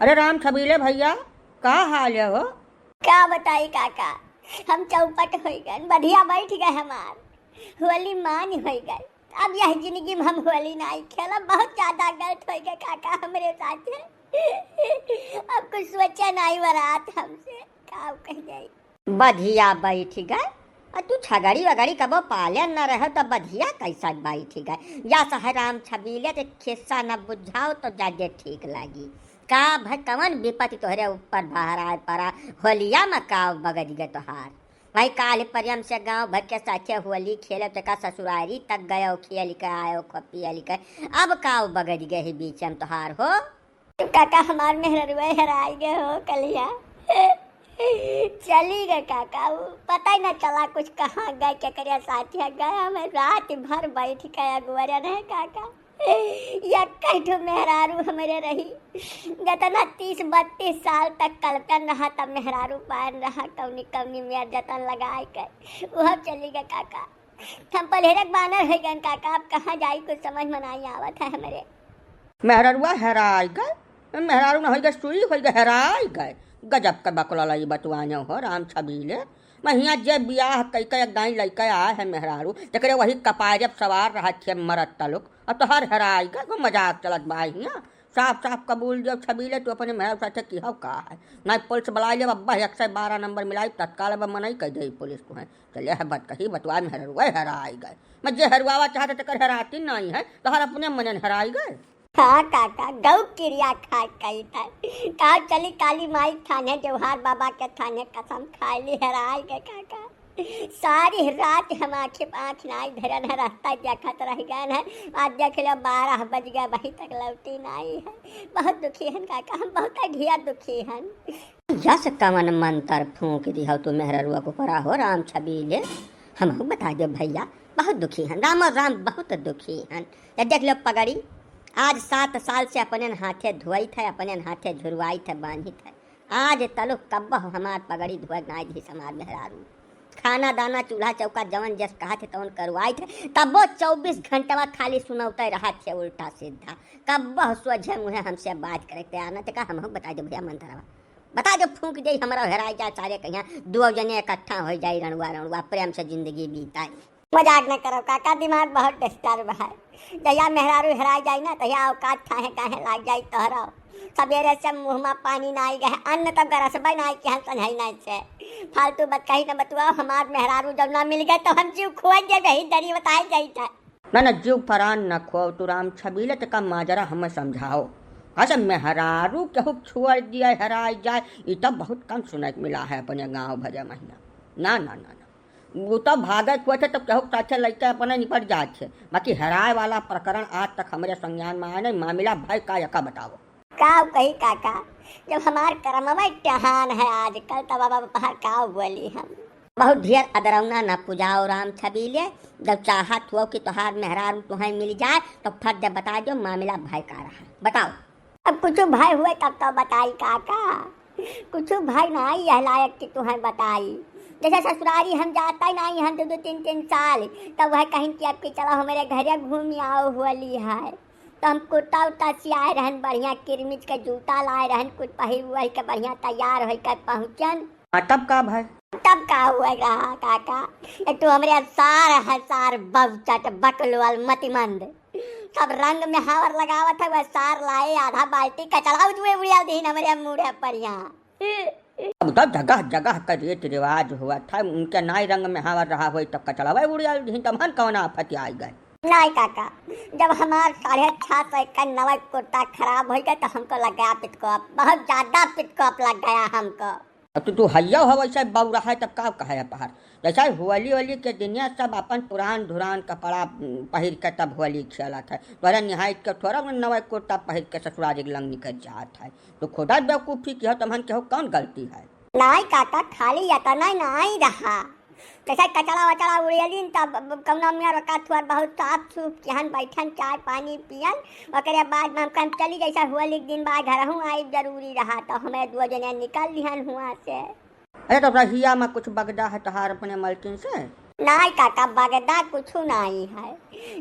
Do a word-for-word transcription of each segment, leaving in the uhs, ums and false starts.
अरे राम छबीले भइया, का हाल है हो? का बताई काका, हम चौपट होइ गए, बधिया बैठ गए हमार, होली मान होइ गए। अब यह जिंदगी में हम होली नाहीं खेलब, बहुत ज्यादा गलत होइ गए काका हमरे साथे। अब कुछ सोचे नाहीं वरात हमसे, का कह जाई। बधिया बैठ गए, अ तू छगड़ी वगड़ी कबो पाले न रहे तो बधिया कैसा बैठ गए। या सहराम छबीले ते खिस्सा न बुझाओ तो जादे ठीक लागी। का भाई कवन विपत्ति तोहरे ऊपर बहराए पड़ा, होलिया में का बगड़ गए तोहार। भाई काल प्रेम से गाँव भर के साथे होली खेले तो का ससुरारी तक गयो खेल के आयो खपियल के, अब का बगड़ गए ही बीच में तोहार हो। काका हमार मेहररुआ हेराई गए हो कलिया। चली गए काका, उ पता ही ना चला कुछ कहाँ गए, केकरे साथे गए। हमें रात भर बैठ के अगुअरे रहे काका। या कई ठो मेहरारू हमरे रही, जतना तीस बत्तीस साल तक कलपन रहा, तब मेहरारू पायन रहा, कौनी कौनी मेर जतन लगाए के, वह चली गए काका। हम पलहेरक बानर होइ गए काका, अब कहाँ जाई, कुछ समझ में नाहीं आवत है हमरे। मेहररुआ हेराई गए, मेहरारू न होइ गए, सुई होइ गए, हेराई गए। गजब के बकलल ई बतुआने हो राम छबीले। मैं हियाँ जे बियाह कई के एक दाई लइके आए है मेहरारू, तेकरे वही कपारे पे सवार रहत है मरद तलुक, और तोहर हेराई गए, को मजाक चलत बा हियाँ। साफ साफ कबूल दियो छबीले, तू अपने मेहरारू साथे किहौ का है? नाहीं पुलिस बुलाइ लेब, अब्बा एक सौ बारह नंबर मिलाई, तत्काल अब मनई कह देई पुलिस तुहैं। चले है बतकही बतुआ मेहररुआ हेराई गए। मैं जे हेरुआवा चाहत है, तेकर हेराती नाहीं है, तोहर अपने मनन हेराई गए। हाँ काका, गौ किरिया खाए कही था। का चली काली माई थाने, जौहार बाबा के थाने कसम खाए ली, हेराई गए काका। सारी रात हम आँखी पे आँख नाई धरन है, रास्ता देखत रह गए हैं। आज देख लो बारह बज गए, अभी तक लौटी नाई है। बहुत दुखी हन काका, हम बहुत ढेर दुखी हन। यस कवन मंत्र फूंक दिहौ तू मेहररुआ को परा हो राम छबीले, हमहू बता दे भइया, बहुत दुखी हन राम और राम, बहुत दुखी हन। या देख लो पगड़ी, आज सात साल से अपने हाथे धोइत है, अपने हाथे झुरवाइत है, बांधित है। आज तलुक कब्बह हमार पगड़ी धोए नाई दिहिस हमार मेहरारू। खाना दाना चूल्हा चौका जवन जस कहत है तवन करवाइत है, तब्बो चौबीस घंटवा खाली सुनौते रहत है उल्टा सीधा। कब्बह सोझे मुँहे हमसे बात करे तैयार न, ते का हमहू बता दे भइया मंतरवा, बता दे फूंक दे हमरा हेराई जाए सारे कहिया, दो जने इकट्ठा होइ जाई रणुआ रणुआ प्रेम से जिंदगी बीताए। मजाक न करो काका, दिमाग बहुत डिस्टर्ब है। जहिया मेहरारू हेराई जाई ना, तहिया औकात थाहे काहे लाग जाई तोहरो। सबेरे से मुँह मा पानी नाई गए, अन्न तब गरसबे नाई कि हम संझाई नाई से। फालतू बतकही न बतुआओ, हमार मेहरारू जब ना मिल गए तो हम जीव खोज दे, यही दरी बताए जाई था। ना ना, जीव परान न खोव तू राम छबीले, तेका माजरा हमें समझाओ। अच्छा, मेहरारू केहू छोड़ दिया हेराई जाए, ई तब बहुत कम सुने के मिला है अपने गाँव भरे महिया। ना ना ना ना, वो तब भागे के होते तब केहू के साथे लइके अपने निपट जात है, बाकी हेराए वाला प्रकरण आज तक हमरे संज्ञान में आए नहीं। मामिला भाई का यका बताओ। का कही काका, जब हमार करमवा टहान है आजकल, तब अब बाहर का बोली हम। बहुत ढेर अदरौना न पुजाओ राम छबीले, जब चाहत हो कि तोहार मेहरारू तुहैं मिल जाए तो फट दे बता दो मामिला भय का रहा, बताओ। अब कुछ भय हुए तब तो बताई काका, कुछ भय नाई यह लायक कि तुहैं बताई। जैसे ससुरारी हम जाता ही नाई हम दो दो तीन तीन साल, तब वह कहिन कि अब कि चलो हमारे घरे घूम आओ होली है। तो हम कुर्ता उर्ता सियाए रहन, बढ़िया किरमिच के जूता लाए रहन, कुछ पहिर उहिर के बढ़िया तैयार होई के पहुँचन। हाँ, तब का भाई? तब का हुआ रहा काका? एक तो हमरे सार है, सार बहुचट, बकलोल, मतिमंद, सब रंग में हावर लगावत है। वह सार लाए आधा बाल्टी कचड़ा उजुए उड़िया दीन हमरे मुड़े पर यहाँ। अब तो जगह जगह का रीत रिवाज हुआ था, उनके नाई रंग में हावर रहा होई तो कचड़ा वह उड़िया दीन, तब हम कौन आफत आई गए? नाई काका, जब हमार साढ़े छह सौ का नवा कुर्ता खराब हो गया तो हमको लग गया पितकोप, बहुत ज्यादा पितकोप लग गया हमको। अब तू, तू हइया हो वैसे बौरा है, तब का कहे है पहाड़? जैसे होली होली के दिनिया सब अपन पुरान धुरान कपड़ा, उम, पहिर के तब होली खेलत है। तोहरे निहायत के थोड़ा उन नवा कुर्ता पहिर के ससुरारी के लंग निकल जात है। तू खुदा बेवकूफी की हो, तमहन के हो कौन गलती है? नाई काका, खाली इतना ही नाई रहा। जैसे कचड़ा वचड़ा उड़ेलिन तब कौनो मेर ओका थोड़ बहुत साफ सूफ किहन, बैठन, चाय पानी पियन। ओकरे बाद में हम कहन चली, जैसे होली के दिन बाद घर हूँ आई जरूरी रहा, तो हमें दो जने निकल लिहन हुआ से। अरे, तो रहिया में कुछ बगदा है तोहार अपने मलकिन से? नाई काका, बगदा कुछु नाई है।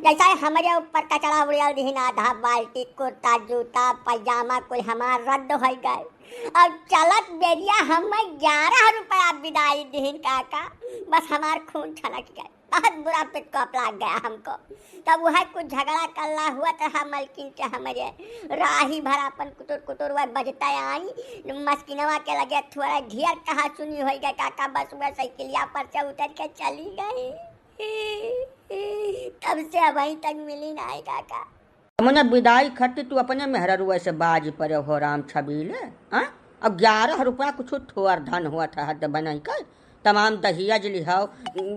जैसा हमरे ऊपर कचरा उड़ियल दिहिन, आधा बाल्टी, कुर्ता, जूता, पैजामा कुल हमार रद्द होइ गए। और चलत बेरिया हमें ग्यारह रुपया बिदाई दिहिन काका, बस हमार खून छलक गए। बहुत बुरा पिटकोप लाग गया हमको। तब वह कुछ झगड़ा कल्ला हुआ तो हम मलकिन के हमरे राही भर अपन कुटुर कुटुर वह बजता आई। मस्किनवा के लगे थोड़ा ढेर कहा सुनी होइ गए काका, बस वह साइकिलिया पर से उतर के चली गई। तब से अबहीं तक मिली नाई काका। मने बिदाई खट्टी तू अपने मेहररुआ से बाज परे हो राम छबीले, हाँ? अब ग्यारह रुपया कुछ थोर धन हुआ था, हद बनई के। तमाम दहिया जली हो,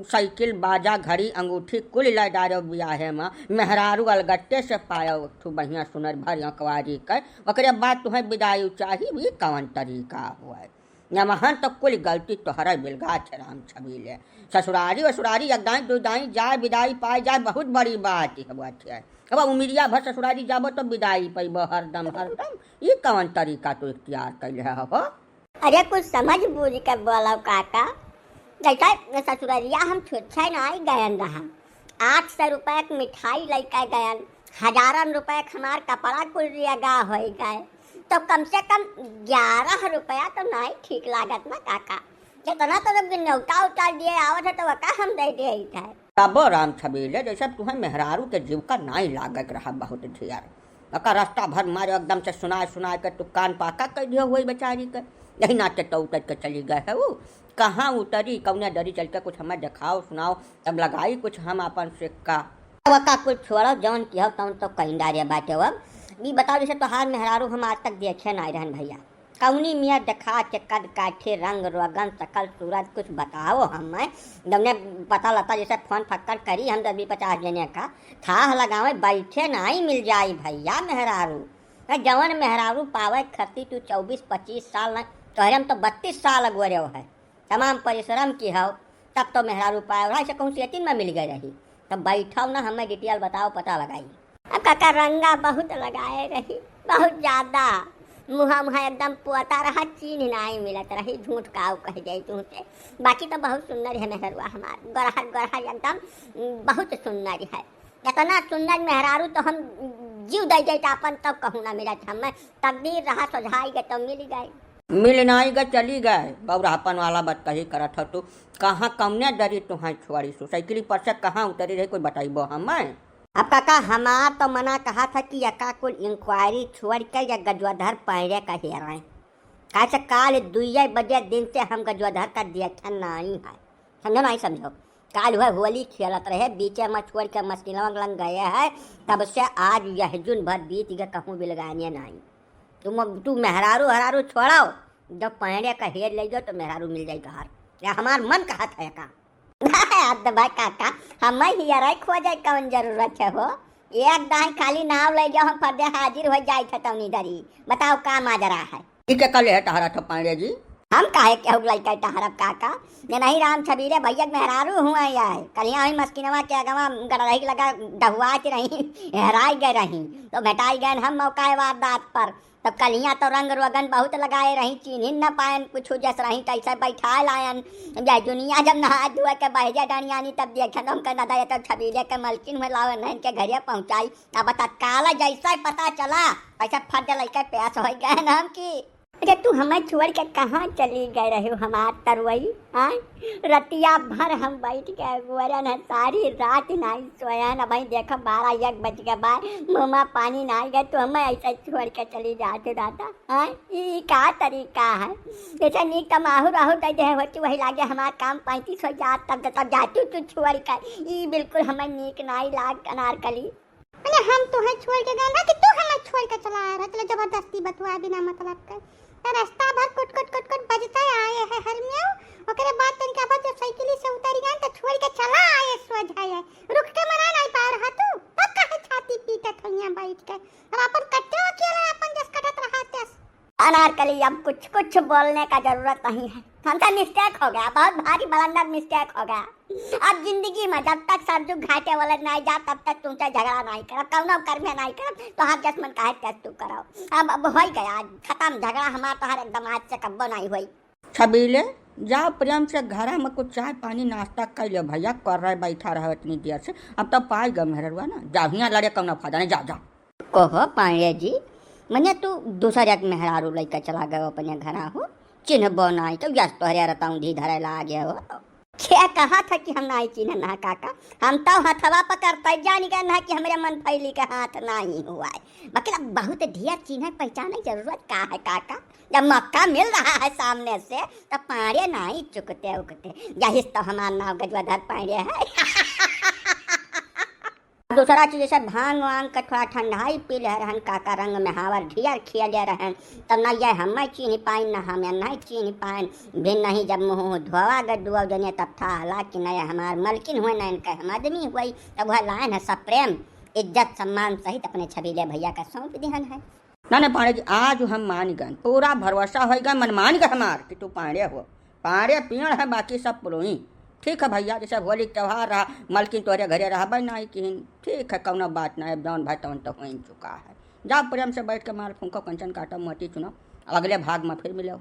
साइकिल, बाजा, घड़ी, अंगूठी कुल लै डारो बियाहे मा। मेहरारू अलगट्टे से पायो, एक ठू बढ़िया सुनर भर अंकवारी के। ओकरे बाद तुहें बिदाई चाही, भी कवन तरीका हुआ है? नमहन तो कुल गलती तोहरा बिलगा छे राम छबीले। ससुरारी वसुरारी एक दाई दो दाई जाए, बिदाई पाए जाए, बहुत बड़ी बात है, बात है। अब उमिरिया भर ससुरारी जाबो तो बिदाई पइबो हरदम, हरदम। ई कवन तरीका तू इख्तियार कइले हो? अरे कुछ समझ बूझ के बोलो काका। जैसे ससुररिया हम छुच्छे नाई गयन रहा, आठ सौ रुपया के मिठाई लइके गयन, हजारन रुपया के हमार कपड़ा कुल रियगा होइ गए, तो कम से कम ग्यारह रुपया तो नाई ठीक लागत ना काका। जितना तो जब न्योता उतार दिए आवत है तो वका हम दे दे है। तबो राम छबीले, जैसे तुहें मेहरारू के जीव का नाई लागत रहा बहुत ढेर। ओका रास्ता भर मारे एकदम से सुनाए सुनाए के तू कान पाका कर दियो हुई बेचारी के। यही नाते तो उतर के चली गए है वो। कहाँ उतरी, कौने दरी चल के कुछ हमें दिखाओ सुनाओ, तब लगाई कुछ हम अपन सिक्का। अब का कुछ छोड़ो, जौन की हो तौन तो कहीं डारे बाटे। अब ई बताओ, जैसे तोहार मेहरारू हम आज तक देखे नाई रहन भैया, कौनी मियाँ देखा के कद काठी, रंग रोगन, सकल सूरत कुछ बताओ हमें। जौने पता लता जैसे फोन फक्कड़ करी हम दस बीस पचास जने का, थाह लगावे बैठे नाई मिल जाई भैया मेहरारू। ए, जवन मेहरारू पावे खती तू चउबीस पच्चीस साल न, तोहरे हम तो बत्तीस साल अगोरे है। तमाम परिश्रम की हो, तब तो मेहरारू पाए रहा, से कहूँ सेटिंग में मिल गए रही। तब बैठाओ ना, हमें डिटेल बताओ, पता लगाई। अब काका रंगा बहुत लगाए रही, बहुत ज्यादा। मुहा मुहा एकदम पोता रहा, चीन्ह नाई मिलत रही, झूठ काऊ कह जाई तुमसे। बाकी तो बहुत सुंदर है मेहरुआ हमार, गोरहर गोरहर एकदम बहुत सुंदर है। इतना सुंदर मेहरारू तो हम जीव दे जाइत आपन, तब कहूँ ना मिलत हमें। तकदीर रहा सोझाई गए तो मिल गए। मिल नाई गए, चली गए। बौराहपन वाला बात कही करत हो तू। कहाँ कौने दरी तुहाई छोड़ी सु? साइकिल पर से कहाँ उतरी रही, कोई बताइबो हमें? अब काका हमार तो मना कहा था कि यका कुल इंक्वायरी छोड़ के या गजवाधर पहरे का हेराए। काहे से काल दुइये बजे दिन से हम गजवाधर का देखे नाई है। समझो नाई समझो। काल हुआ होली खेलत रहे, बीचे में छोड़ के मस्किलवा लंग गए है, तब से आज यह जुन भर बीत गए, कहूँ बिलगाने नाई। तुम, तू मेहरारू हरारू छोड़ो, जब पहने का हेर ले जाओ तो मेहरारू मिल जाई तोहार। या हमार मन कहत है का? अब तो भाई काका, हम ही अरे खोजे कौन जरूरत है हो? एक दाई खाली नाव ले जाओ, हम फर्दे हाजिर हो जाई थे तौनी दरी। बताओ का माजरा है? ई के कले है तहरा तो पांडे जी? हम काहे के हुक लइका टहरब काका? ये नहीं राम छबीले भैया के मेहरारू हुआ है। कलिया हुई मस्किनवा के अगवा गड़रही लगा डहुआत रही, हेराई गए रही, तो भेटाई गए हम मौका वारदात पर। तब कलिया तो रंग रोगन बहुत लगाए रही, चीन्हिन न पायन कुछ जस रही, तैसे बैठाए लायन। जय दुनिया जब नहा धोए के बह जाए डणियानी, तब देखे तो हमका नदा ये तो छबीले के मलकिन हुए लावे न इनके घरे पहुँचाई। अब तत्काल जैसे पता चला, वैसे फट लइका प्यास हो गए ना हम की। अरे तू हमें छोड़ के कहाँ चली गए रहे हो हमार तरवई? हाँ, रतिया भर हम बैठ के गोरन है, सारी रात नाई सोयन। अब देखो बारह एक बज गए बा, मुँह में पानी नाई गए, तू हमें ऐसे छोड़ के चली जाते दादा। हाँ, ई का तरीका है? जैसे नीक तम आहुर आहुर दे दे होती वही लागे हमार काम पैंतीस हो जात, तब तब जातू तू छोड़ कर। ई बिल्कुल हमें नीक नाई लाग अनारकली। मने हम तोहे छोड़ के गए ना कि तू हमें छोड़ के चला आए रहे, चलो जबरदस्ती बतुआ बिना मतलब के। तो रास्ता भर कुट कुट कुट कुट बजते आए है हरमियो। ओकरे बाद तनिका बाद जब साइकिल से उतर गए तो छोड़ के चला आए, सोझा आए। रुक के मना नहीं पा रहा तू, तब काहे छाती पीटत हो यहाँ बैठ के? अब अपन कट्टे अकेले अपन जस कटत रहा तस। अनारकली, अब कुछ कुछ बोलने का जरूरत नहीं है, हमसे मिस्टेक हो गया, बहुत भारी बलंदर मिस्टेक हो गया। अब जिंदगी में जब तक सरजू घाटे वाले नहीं जा तब तक तुमसे झगड़ा नहीं करब, कौनो कर्मे नहीं करब, तोहार जस मन काहे तस तू करो। अब, अब हो गया, खत्म झगड़ा हमार तोहार एकदम आज से कब्बो नहीं होई। छबीले, जाओ प्रेम से घरा में कुछ चाय पानी नाश्ता कर लियो भैया, कर रहे बैठा रहो इतनी देर से। अब तो पाई गए मेहररुआ ना, जाओ हियाँ लड़े कौनो फायदा नहीं, जाओ जाओ। कहो पांड़े जी, मने तू दूसर एक मेहरारू लइका चला गयो अपने घरा हो, चिन्हबो नाई तो यस तोहरे रतौंधी धरे लागे हो। क्या कहा था कि हम नाई चिन्ह ना काका, हम तो हथवा पकड़ते जान गए ना कि हमरे मन फैली के हाथ नाई हुआ है। बाकी अब बहुत ढेर चिन्ह पहचाने की जरूरत का है काका, जब मौका मिल रहा है सामने से तो पांड़े नाई चुकते उकते। यही तो हमार नाव गजवाधर पांड़े है। दूसरा चीज जैसे भांग वांग के थोड़ा ठंडाई पी ले रहन काका, रंग में हावर ढियर खियले रहन, तब न ये हमें चीन्ह पाइन न हमें नहीं चीन्ह पाइन। भी नहीं जब मुँह धोवा गए दुआ जने तब था हला कि नहीं हमार मलकिन हुए न इनके हम आदमी हुई, तब वह लाइन है सप्रेम इज्जत सम्मान सहित अपने छबीले भैया का सौंप दिहन है। ना ना पांड़े जी, आज हम मान गए, पूरा भरोसा हो गए, मन मान गए हमार कि तू पांड़े हो। पांड़े पीण है, बाकी सब पुलोई। ठीक है भैया, जैसे होली के त्योहार रहा, मलकिन तोहरे घरे रहबे नहीं किहिन, ठीक है, कौनो बात नहीं, अब जौन भाई तौन तो हो ही चुका है। जा प्रेम से बैठ के माल फूंको, कंचन काटो, मोती चुनो, अब अगले भाग में फिर मिलो।